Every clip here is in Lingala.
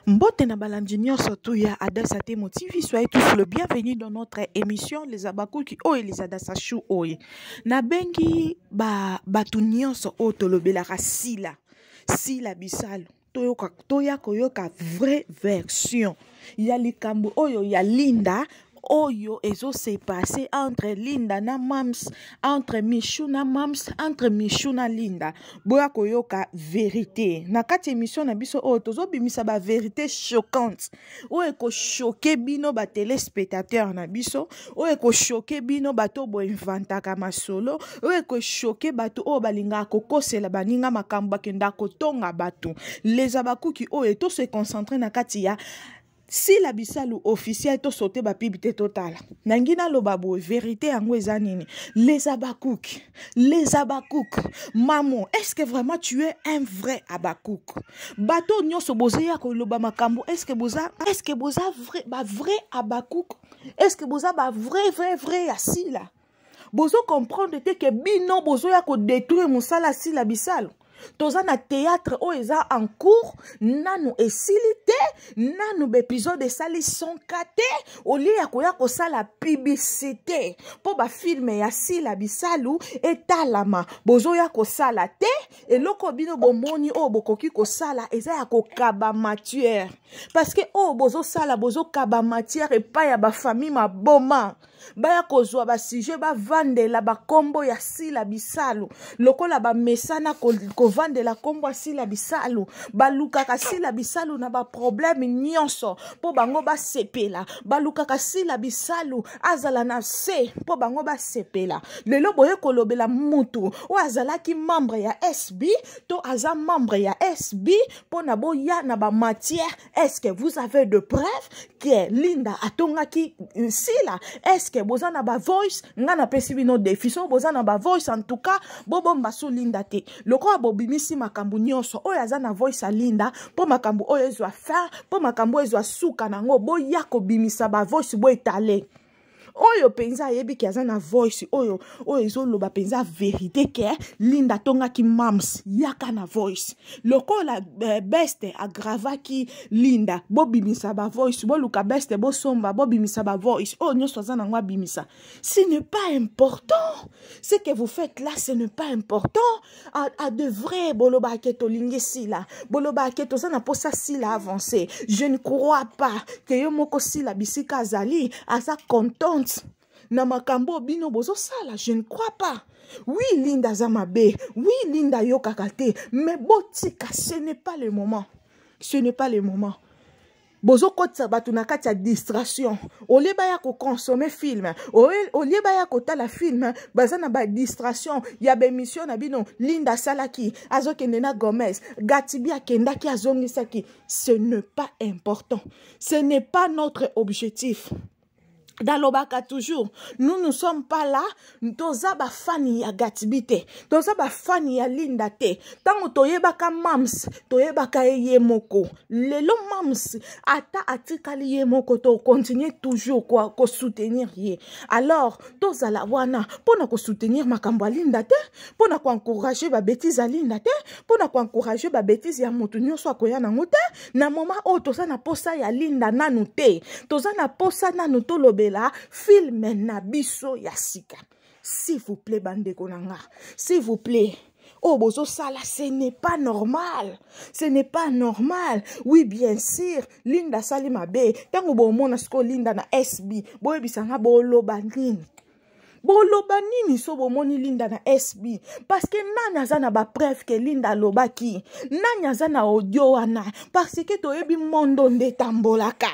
Mbote na balandi nyonso tu ya Adassa Temo TV, soyez tous le bienvenu dans notre émission Les Abakuki oyo les Adassa Chou oyo. Nabengi ba batu nyonso oyo tolobelaka Sila, Sila Bisalu. Toyoka toya koyoka vraie version ya likambo oyo ya Linda oyo ezo se passer entre Linda na Mams, entre Michou na Mams, entre Michou na Linda. Boya koyoka verite. Na kati émission na biso oyo tozobimisa ba verite choquante. Oyo eko choquer bino ba téléspectateurs na biso, oyo eko choquer bino bato bo inventaka masolo, oyo eko choquer bato oyo balingaka kokosela baninga makambo bakendaka kotonga bato. Les abakuki oyo to se concentrer na kati ya Sila Bisalu officiel to sauter ba pub te totala. Nangi naloba boye verite yango eza nini? Les Habacuc, les Habacuc. Maman, est-ce que vraiment tu es un vrai Habacuc? Bato nyonso bozeya koloba makambo, est-ce que boza, est-ce que boza vrai ba vrai Habacuc? Est-ce que boza ba vrai vrai vrai ya Sila? Bozo comprendre te que bino bozoya ko détruire musala Sila Bisalu? Toza na théâtre oyo eza en cours, nanu esili te, nanu ba épisode esali 100K te, au lieu ya koya kosala publicité po ba film ya Sila Bisalu etalama, bozoya kosala te. Eloko bino bomoni oyo bokoki kosala eza ya kokaba matière, parce que oyo bozosala bozokaba matière epai ya ba famille maboma. Baya kozwa ba sujet bavandela ba kombo ya Sila Bisalu lokola ba mesana kovandela kombo ya Sila Bisalu, balukaka Sila Bisalu na ba problème nyonso po bango basepela, balukaka Sila Bisalu azala na se po bango basepela. Lelo boye kolobela mutu oyo azalaki membre ya SB to aza membre ya SB po na boya na ba matière. Est-ce que vous avez de preuves que Linda atongaki Sila? Est-ce que boza na ba voice? Nga na pesi bino défi. So boza na ba voice, en tout cas, bobomba so Linda te. Lokola bobimisi makambo nyonso, oyo aza na voice ya Linda, po makambo oyo ezwa fin, po makambo oyo ezwa suka nango, boya kobimisa ba voice bo étaler. Oyo penza ayebi ke aza na voice oyo, oyo ezoloba penza vérité ke Linda tongaki mams, yaka na voice. Lokola best agravaki Linda, bobimisa ba voice, boluka best bosomba, bobimisa ba voice. Oyo nyonso aza nango abimisa. Ce n'est pas important. Ce que vous faites là, ce n'est pas important. À de vrai, boloba ke tolingi Sila, boloba ke toza na posa Sila avancer. Je ne crois pas que yo moko Sila bisika azali, aza contente na makambo bino bozosala. Je ne crois pas. Oui, Linda aza mabe. Oui, Linda yokaka te. Mais botika, ce n'est pas le moment. Ce n'est pas le moment. Bozokotisa bato na kati ya distraction. Olie baya kokonsome film, olie baya kotala film, baza na ba distraction ya ba émission na bino. Linda asalaki, azokende na Gomez, Gatibi akendaki, azongisaki. Ce n'est pas important. Ce n'est pas notre objectif. Dalobaka toujours, nous ne sommes pas là, toza ba fani ya Gatibi te, toza ba fani ya Linda te. Tango toyebaka mams, toyebaka ye moko. Lelo mams ata atikali ye moko, to continuer toujours ko soutenir ye. Alors tozala wana pona ko soutenir makambo ya Linda te, pona ko encourager ba bêtises ya Linda te, pona ko encourager ba bêtises ya motu nyonso akoya nango te. Na moment oyo toza na posa ya Linda nanu te, toza na posa nanu tolobela film na biso ya sika. S'il vous plaît bandeko na nga, s'il vous plaît. Oh, bozo sala, ce n'est pas normal. Ce n'est pas normal. Oui, bien sûr, Linda sali mabe. Tango bo mona sko Linda na SB, boyebisa nga boloba nini? Boloba nini so bomoni Linda na SB? Parce que nani aza na ba preuve que Linda alobaki? Nani aza na audio wana? Parce que toyebi mondo nde tambolaka.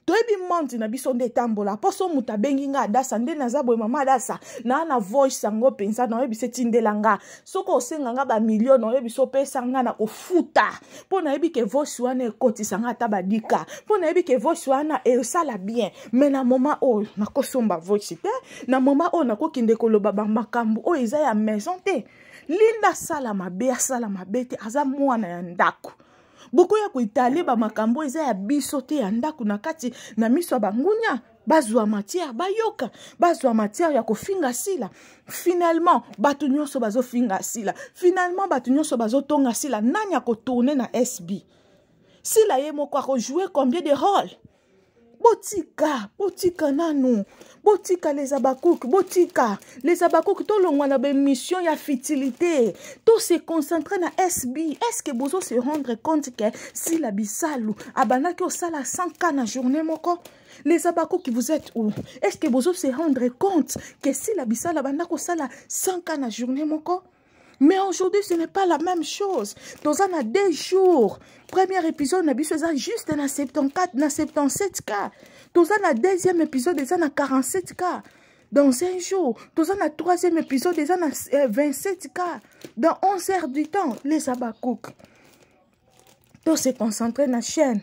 Toyebi monde na biso nde tambola. Poso mutu abengi nga Adassa, nde naza boye mama Adassa, na na voice yango penza, na oyebi se tindela nga. Soko osenga nga ba million, na oyebi so pesa nga na kofuta. Po nayebi ke voice wana ekotisa nga ata badika. Po nayebi ke voice wana esala bien. Mais na moment oyo nakosomba voice te, na moment oyo nakokende koloba ba makambo oyo eza ya maison te. Linda asala mabe, asala mabe te, aza mwana ya ndako. Bokoya koitale ba makambo eza ya biso te ya ndako na kati na miso ya bangunya, bazwa matière bayoka, bazwa matière ya kofinga Sila. Finalement bato nyonso bazofinga Sila, finalement bato nyonso bazotonga Sila. Nani akotourne na SB? Sila ye moko akojoue combien de rôle? Botika, botika nanu, botika les Abakouk, botika les Abakouk. Tolongwa na baémission ya futilité, to se concentrer na SB. Est ce que bozo se rendre compte ke Sila Bisalu abandaki osala 100 k na journée moko? Les Abakouk, vous êtes où? Est ce que bozo se rendre compte ke Sila Bisalu abandaki osala 100 k na journée moko? Mais aujourd'hui, ce n'est pas la même chose. Toza na 2 jours. Premier épisode na biso eza juste na 74, na 77 k. Toza na deuxième épisode eza na 47 k. Dans un jour. Toza na troisième épisode eza na 27 k. Dans 11 heures du temps, les Abakouk. To se concentrer na chaîne.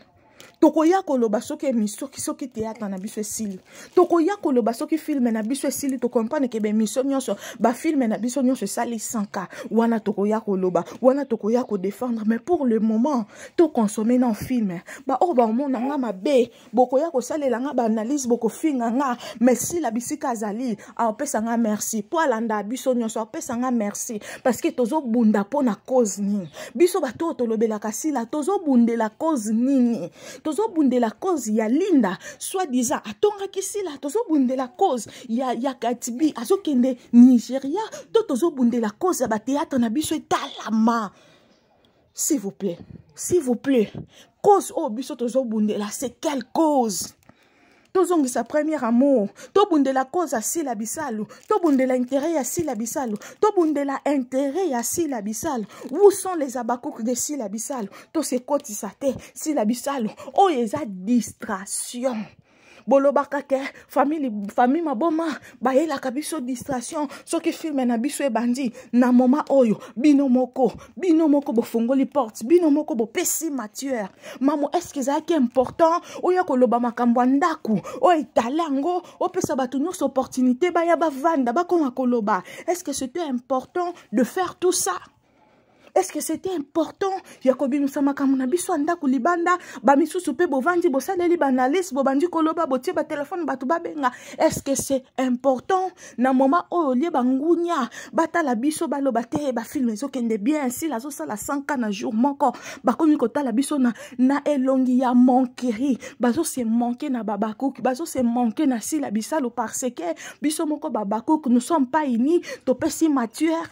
Tokoya koloba soki émission, soki théâtre na biso esili. Tokoya koloba soki film na biso esili, to comprendre que ba émission nyonso, ba film na biso nyonso esali 100 k. Wana tokoya koloba, wana tokoya ko défendre, mais pour le moment, to consommer non film. Ba oyo ba omona nga mabe, bokoya kosalela nga ba analyse, bokofinga nga, mais si la bisika azali, apesa nga merci. Po alanda biso nyonso, apesa nga merci parce que tozobunda po na cause nini? Biso bato oyo tolobelaka Sila, tozobundela cause nini? Tozobundela cause ya Linda, soi-disant atongaki Sila, tozobundela cause ya Katibi azokende Nigeria, to tozobundela cause ya ba théâtre na biso etalama. S'il vous plaît, s'il vous plaît, cause oyo biso tozobundela, c'est quelle cause? Tozongisa premier amour, tobundela cause ya Sila Bisalu, tobundela intérêt ya Sila Bisalu, tobundela intérêt ya Sila Bisalu. Où sont les Abakouk de Sila Bisalu? Tosekotisa te Sila Bisalu, oyo eza distraction. Bolobaka ke famille maboma bayelaka biso distraction soki film na biso ebandi. Na moment oyo, bino moko bofongoli porte, bino moko bopesi matière. Mamo, est-ce que ezalaki important oyo koloba makambo ya ndako oyo etali yango, opesa bato nyonso opportunité baya bavanda bakoma koloba? Est-ce que c'était important de faire tout ça? Est-ce que c'était important ya kobimisa makambo na biso ya ndako libanda? Bamisusu mpe bovandi, bosaleli baanalyse, bobandi koloba, botie batelefone, bato babenga. Est-ce que c'est important na moment oyo olie bangunya batala biso, baloba te bafilme ezokende bien, Sila azosala 100 k na jour moko, bakomi kotala biso na elongi ya moquerie, bazose manquer na babakuki, bazose manquer na Sila Bisalo, parce que biso moko babakuki, nous sommes pas unis, topesi matière.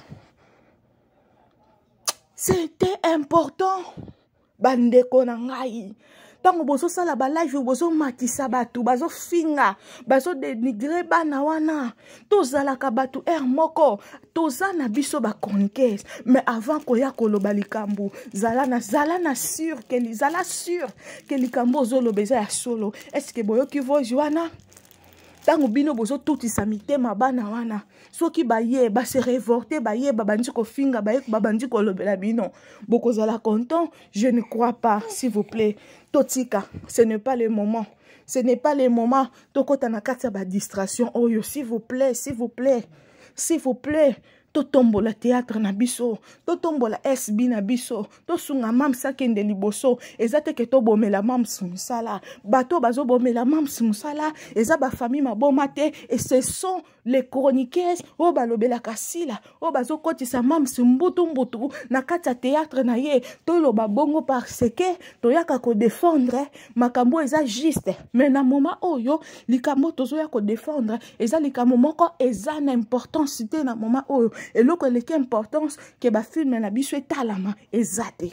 C'était important, bandeko na ngai. Ntango bozosala balive, bozomatisa bato, bazofinga, bazodénigrer bana wana. Tozalaka bato aire moko, toza na biso bachroniqueuse, mais avant koya koloba likambo, zala na sûr ke, zala sûr ke likambo ozoloba eza ya solo. Est-ce boyoki voice wana? Ntango bino bozotutisa mitema bana wana, soki baye base révolter, baye babandi kofinga, baye babandi kolobela bino, bokozala content? Je ne crois pas. S'il vous plaît, totika, ce n'est pas le moment, ce n'est pas le moment tokota na kati ya badistraction oyo. S'il vous plaît, s'il vous plaît, s'il vous plaît, totombola théâtre na biso, totombola SB na biso, tosunga Mams akende liboso. Eza te ke tobomela Mams mosala. Bato bazobomela Mams mosala eza bafamille maboma te, et ce sont les chroniqueuses oyo balobelaka Sila, oyo bazokotisa Mams mbutu mbutu na kati ya théâtre na ye. Toloba bongo parce que toyaka kodéfendre makambo eza juste, mais na moment oyo, likambo tozoya kodéfendre eza likambo moko eza na importance te. Na moment oyo, eloko eleki importance ke bafilme na biso etalama eza te.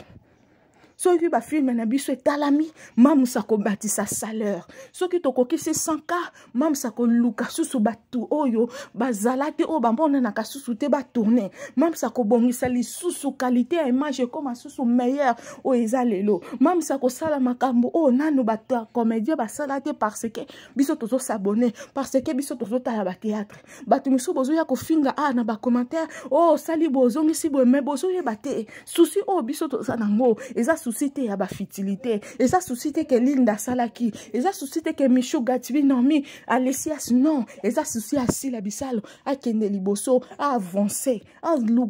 Soki bafilme na biso etalami, Mamusa kobatisa salaire. Soki tokokisi 100 k, Mamusa koluka susu bato oyo bazala te, oyo bamonanaka susu te, batourne. Mamusa kobongisa lisusu qualité ya image, ekóma susu meilleur oyo eza lelo. Mamusa kosala makambo oyo nanu bato ya comédien basala te, parce que biso tozos'abonner, parce que biso tozotala bathéâtre. Bato misusu bozoya kofinga a na bacommentaire oyo osali boye, ozongisi boye, mais bozoyeba te souci oyo biso toza nango eza souci te ya bafutilité, eza souci te ke Linda asalaki, eza souci te ke Michou, Gatibi, Normi, Alesias. Non, eza souci ya Sila Bisalo akende liboso, aavance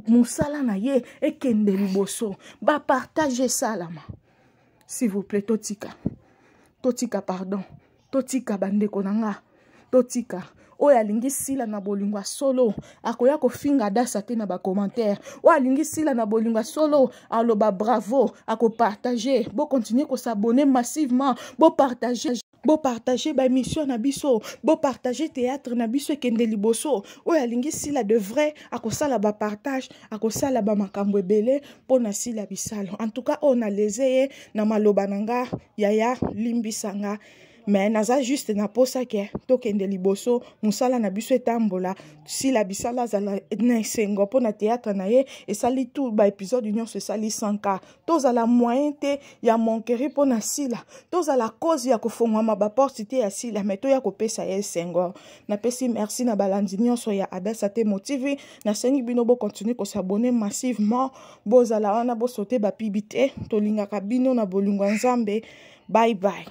mosala na ye ekende liboso, bapartage esalama. S'il vous plaît, totika, totika, pardon, totika, bandeko na nga. Totika oyo alingi Sila na bolingo ya solo akoya kofinga Adasa te na bacommentaire. Oyo alingi Sila na bolingo ya solo aloba bravo, akopartage. Bokontinue kosabone massivement, bopartage, bopartage baémission na biso, bopartage théâtre na biso ekende liboso. Oyo alingi Sila de vrai akosala bapartage, akosala bamakambo ebele mpo na Sila Bisalo. En tout cas, oyo naleze ye na maloba na nga, yaya, limbisa nga, mais naza juste na posa ke tokende liboso, mosala na biso etambola, Sila Bisala azala na esengo mpo na théâtre na ye esali tout baépisode nyonso esali 100K. Tozala moyen te ya moquerie mpo na Sila, tozala cause ya kofongwama baporte te ya Sila, mais toya kopesa ye esengo. Napesi merci na balandi nyonso ya Adasa Temo TV. Nasengi bino bokontinue kosabone massivement, bozala wana, bosote bapibi te. Tolingaka bino na bolingo ya Nzambe. Bye bye.